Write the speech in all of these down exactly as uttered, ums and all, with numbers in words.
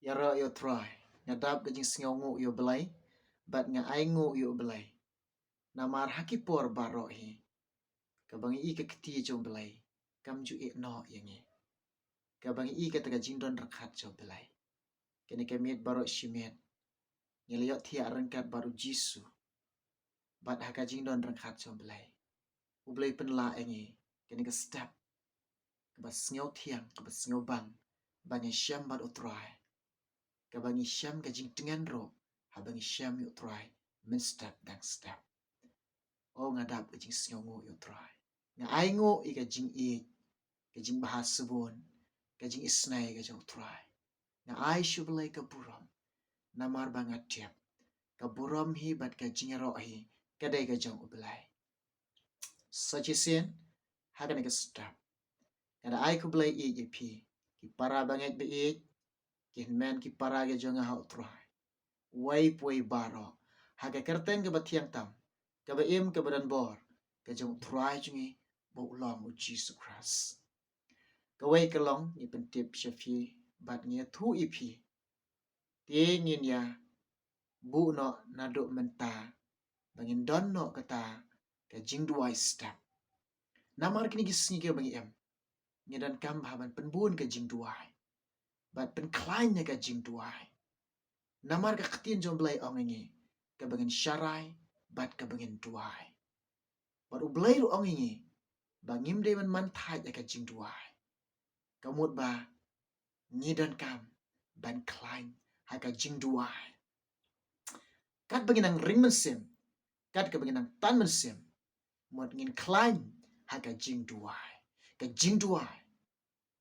Ïaroh ïa u Trai. Nga dap ka jingsngewnguh ïa u Blei bad nga ainguh ïa u Blei. Namar ha ki por baroh hi, kaba ngi i ka kti jong u Blei, kam ju ïeh noh ïa ngi. Kaba ngi i kata ka jingdon ryngkat jong u Blei, kane ka miet baroh shi miet ngi la ïohthiah ryngkat bad u Jisu. Bad ha ka jingdon ryngkat jong u Blei, u Blei pynlah ïa ngi kane ka step kaba sngewthiang, kaba sngewbang, ba ngi shem bad u Trai, kaba ngi shem ka jingtngen ruh haba ngi shem ïa u Trai mynstep dang step. O, nga dap ka jingsngewnguh ïa u Trai. Nga ainguh ïa ka jingïeit, ka jingbha sbun, ka jingisynei ka jong u Trai. Nga ai sha u Blei ka burom, namar ba nga tip ka burom hi bad ka jingïaroh hi ka dei ka jong u Blei. Sa shisien, ha kane ka step, nga da ai khublei ïeit ïa phi, ki para bangeit ba ïeit, ki hynmen ki para ka jong nga ha u Trai, uwei pa uwei baroh, ha ka kyrteng kaba thiang tam, kaba im, kaba don bor, ka jong u Trai jong ngi ba u long u Jisu Khrist. Kawei ka long, ngi pyntip sha phi bad ngi ïathuh ïa phi. Te ngin ïa buh noh naduh mynta ba ngin don noh kata ka jingduwai step. Namar kine ki sngi kiba ngi im, ngi donkam bha ban pynbun ka jingduwai bad pynkhlaiñ ïa ka jingduwai. Namar ka ktien jong u Blei ong ïa ngi, kaba ngin sharai bad kaba ngin duwai. Bad u Blei ruh ong ïa ngi ba ngim dei ban man thait ïa ka jingduwai. Ka mut ba ngi donkam ban khlaiñ ha ka jingduwai. Katba ngin nang ring mynsiem, kat kaba ngin nang tan mynsiem, mut ngin khlaiñ ha ka jingduwai. Ka jingduwai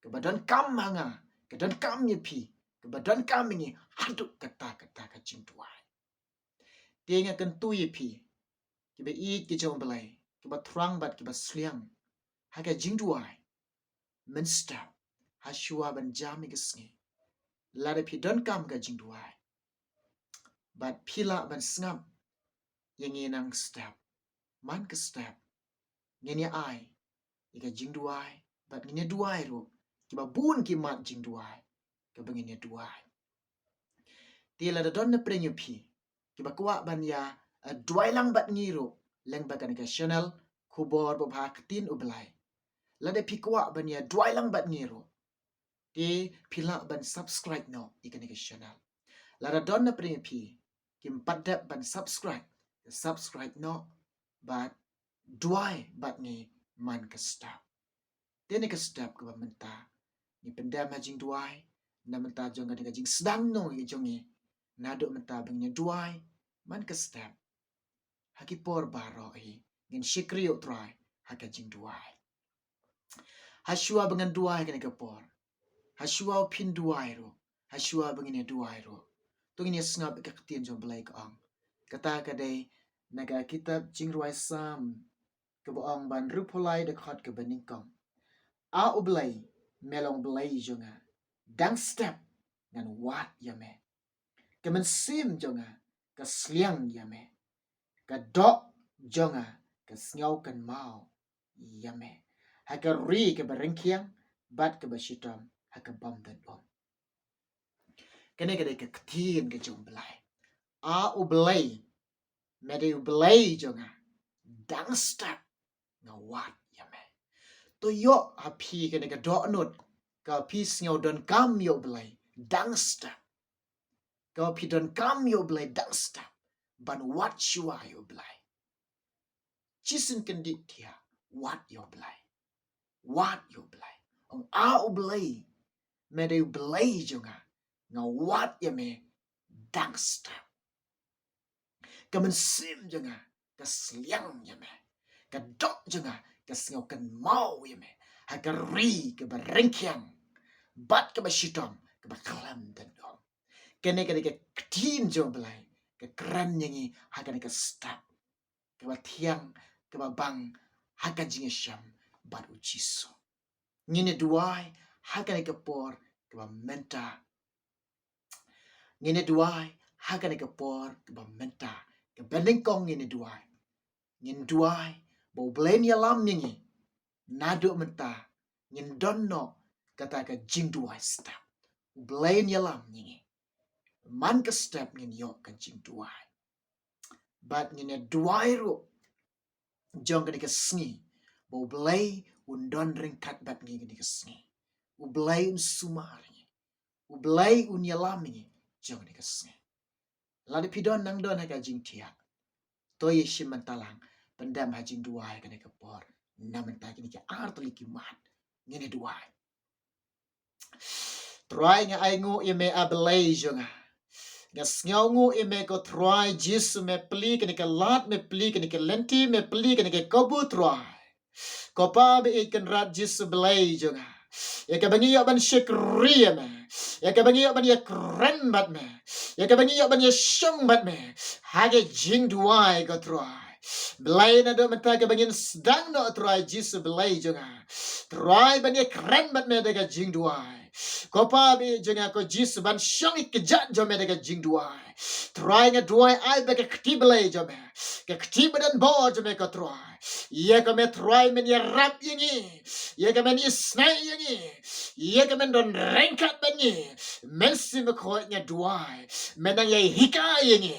kaba donkam ha nga, ka donkam ïa phi, kaba donkam ïa ngi haduh katta katta ka jingduwai. Te nga kyntu ïa phi, kiba ïeit ki jong u Blei, kiba thrang bad kiba sliang ha ka jingduwai mynstep, ha shuwa ban jam ïa ka sngi, lada phi donkam ka jingduwai bad phi lah ban sngap ïa ngi nang step, man ka step, ngin ïa ai ïa ka jingduwai bad ngin ïa duwai ruh. Kiba bun ki mad jingduwai kaba ngin ïa duwai. Te lada don na pdeng ïa phi kiba kwah ban ïa, eh, duwai lang bad ngi ruh lyngba kane ka channel Khubor Babha Ktien U Blei, lada phi kwah ban ïa duwai lang bad ngi ruh, te phi lah ban subscribe noh ïa kane ka channel. Lada don na pdeng ïa phi kim pat dep ban subscribe, subscribe noh bad duwai bad ngi man ka step. Te na ka step kaba mynta ngi pyndem ha jingduwai, na bynta jong kane ka jingsdang noh ïa jong ngi, naduh mynta ba ngin duwai man ka step. Ha ki por baroh hi ngin shakri ïa u Trai ha ka jingduwai. Ha shuwa ba ngan duwai kane ka por, ha shuwa ba phin duwai ruh, ha shuwa ba ngin ïa duwai ruh, to ngin ïa sngap ïa ka ktien jong u Blei ka ong. Kata ka dei na ka kitab Jingrwai Salm kaba ong ba hynriewphew lai, dkhot kaba nyngkong. A U Blei, me long Blei jong nga, dang step ngan wad ïa me. Ka mynsiem jong nga ka sliang ïa me. Ka doh jong nga ka sngew kynmaw ïa me. Ha ka ri kaba ryngkiang bad kaba shitom ha ka bymdon um. Kane ka dei ka ktien ka jong u Blei. A U Blei, me dei u Blei jong nga, dang step nga wad ïa me. To ïoh ha phi kane ka dohnud, ka phi sngew donkam ïa u Blei dang step, ka phi donkam ïa u Blei dang step, ban wad shuwa ïa u Blei. Shisien kyndit thiah, wad ïa u Blei. Wad ïa u Blei. Ong, A U Blei, me dei u Blei jong nga, nga wad ïa me dang step. Ka mynsiem jong nga ka sliang ïa me. Ka doh jong nga ka sngew kynmaw ïa me. Ha ka ri kaba ryngkiang bad kaba shitom, kaba khlem don um. Kane ka dei ka ktien jong u Blei ka kren ïa ngi ha kane ka step kaba thiang, kaba bang ha ka jingïashem bad u Jisu. Ngin ïa duwai ha kane ka por kaba mynta. Ngin ïa duwai ha kane ka por kaba mynta. Kaba nyngkong ngin ïa duwai. Ngin duwai ba u Blei un ïalam ïa ngi. Naduh mynta ngin don noh kata ka jingduwai step. U Blei un ïalam ïa ngi. man ka step ngin ïoh ka jingduwai. Bad ngin ïa duwai ruh jong kane ka sngi ba U Blei un don ryngkat bad ngi kane ka sngi. U Blei un sumar ïa ngi. U Blei un ïalam ïa ngi jong kane ka sngi. Lada phi don nang don ha ka jingthiah, to ïa shim bynta lang, pyndem ha jingduwai kane ka por. Na bynta kine ki ar tylli ki mat ngin ïa duwai. Trai, nga ai nguh ïa me, A Blei jong nga. Nga sngew nguh ïa me ko Trai Jisu, me plie kane ka lad, me plie kane ka lynti, me plie kane ka kabu Trai. Ko Pa ba ïeit Kynrad Jisu Blei jong nga. Ïa kaba ngi ïoh ban shakri ïa me. Ïa kaba ngi ïoh ban ïakren bad me. Ïa kaba ngi ïoh ban ïashong bad me ha ka jingduwai ko Trai. Blei, naduh mynta kaba ngin sdang noh Trai Jisu Blei jong nga, Trai, ban ïakren bad me da ka jingduwai. Ko Pa ba ïeit jong nga ko Jisu, ban shong ïa ka kjat jong me da ka jingduwai. Trai, nga duwai ai ba ka kti Blei jong me, ka kti ba don bor jong me ko Trai, ïa ka me Trai men ïarap ïa ngi, ïa ka men isynei ïa ngi, ïa ka men don ryngkat bad ngi. Mynsiem Bakhuid, nga duwai, men nang ïai hikai ïa ngi,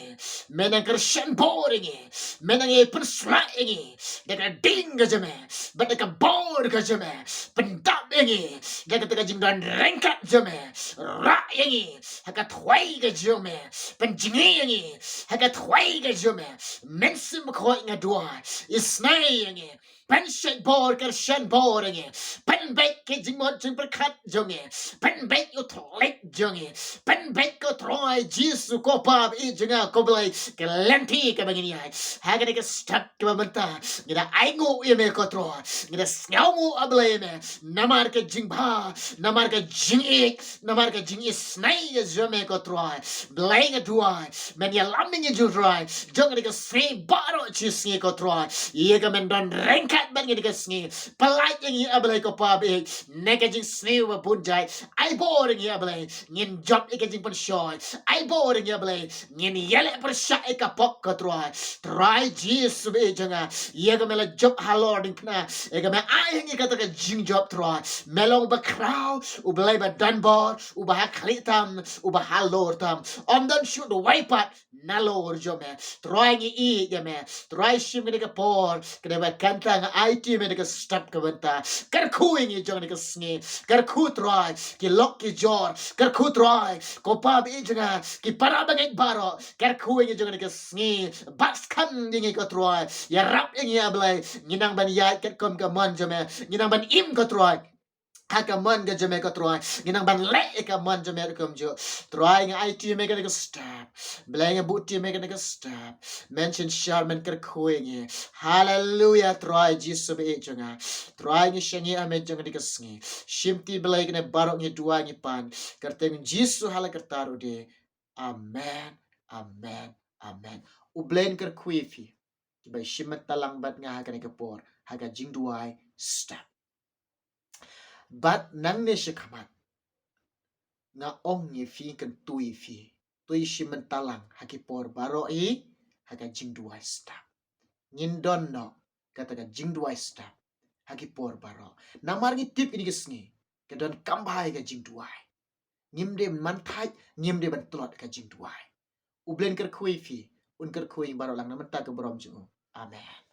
men nang kyrshan bor ïa ngi, men nang ïai pynshlur ïa ngi da ka ding ka jong me bad da ka bor ka jong me. Pyndap ïa ngi da kata ka jingdon ryngkat jong me. Rah ïa ngi ha ka thwei ka jong me. Pynjngi ïa ngi ha ka thwei ka jong me. Mynsiem Bakhuid, nga duwai, isynei ïa ngi, pynshait bor, kyrshan bor ïa ngi. Pynbeit ka jingmut jingpyrkhat jong ngi. Pynbeit u thylliej jong ngi. Pynbeit ko Trai Jisu, ko Pa ba ïeit jong nga, ko Blei, ka lynti kaba ngin ïaid ha kane ka step kaba mynta. Ngi da ai nguh ïa me ko Trai. Ngi da sngew nguh, A Blei, ïa me namar ka jingbha, namar ka jingïeit, namar ka jingisynei ka jong me ko Trai. Blei, nga duwai men ïalam ïa ngi jong Trai, jong kane ka sngi baroh shi sngi ko Trai. Ïa ka men don ryngkat bad ngi kane ka sngi. Pyllait ïa ngi, A Blei ko Pa ba ïeit, na ka jingsniew ba bun jait. Ai bor ïa ngi, A Blei, ngin jop ïa ka jingpynshoi. Ai bor ïa ngi, A Blei, ngin ïaleh pyrshah ïa ka pop ko Trai. Trai Jisu ba ïeit jong nga, ïa ka me la jop halor diengphna, ïa ka me ai ïa ngi kata ka jingjop Trai. Me long uba khraw, U Blei ba don bor, uba ha khlieh tam, uba halor tam. Ym don shuh duwai pat nalor jong me. Trai, ngi ïeit ïa me. Trai, shim kane ka por, kane ba kan tang, ai ti me da ka step ka bynta. Kyrkhu ïa ngi jong kane ka sngi. Kyrkhu Trai ki lok ki jor. Kyrkhu Trai, ko Pa ba ïeit jong nga, ki para bangeit baroh. Kyrkhu ïa ngi jong kane ka sngi. Bat skhem ïa ngi ko Trai. Ïarap ïa ngi, A Blei. Ngin nang ban ïaid katkum ka mon jong me. Ngin nang ban im ko Trai ha ka mon ka jong me ko Trai. Ngin nang ban leh ïa ka mon jong me ruh kumjuh. Trai, nga ai ti me kane ka step. Blei, nga buh ti me kane ka step. Men synshar, men kyrkhu ïa ngi. Haleluya, Trai Jisu ba ïeit jong nga. Trai, ngi shaniah ha me jong kane ka sngi. Shim ti Blei kane baroh, ngi duwai ngi pan. Kyrteng Jisu ha la karta ruh de. Amen. Amen. Amen. U Blei un kyrkhu ïa phi kiba shim bynta lang bad nga ha kane ka por ha ka jingduwai step. Bad nangne shakhmat nga ong ïa phi, kyntu ïa phi, to ïa shim bynta lang ha ki por baroh hi ha ka jingduwai step. Ngin don noh kata ka jingduwai step ha ki por baroh. Namar ngi tip kine ki sngi ka don kam bha ïa ka jingduwai. Ngim dei ban thait, ngim dei ban tlot ka jingduwai. U Blei un kyrkhu ïa phi, un kyrkhu ïa ngi baroh lang na bynta ka burom jong u. Amen.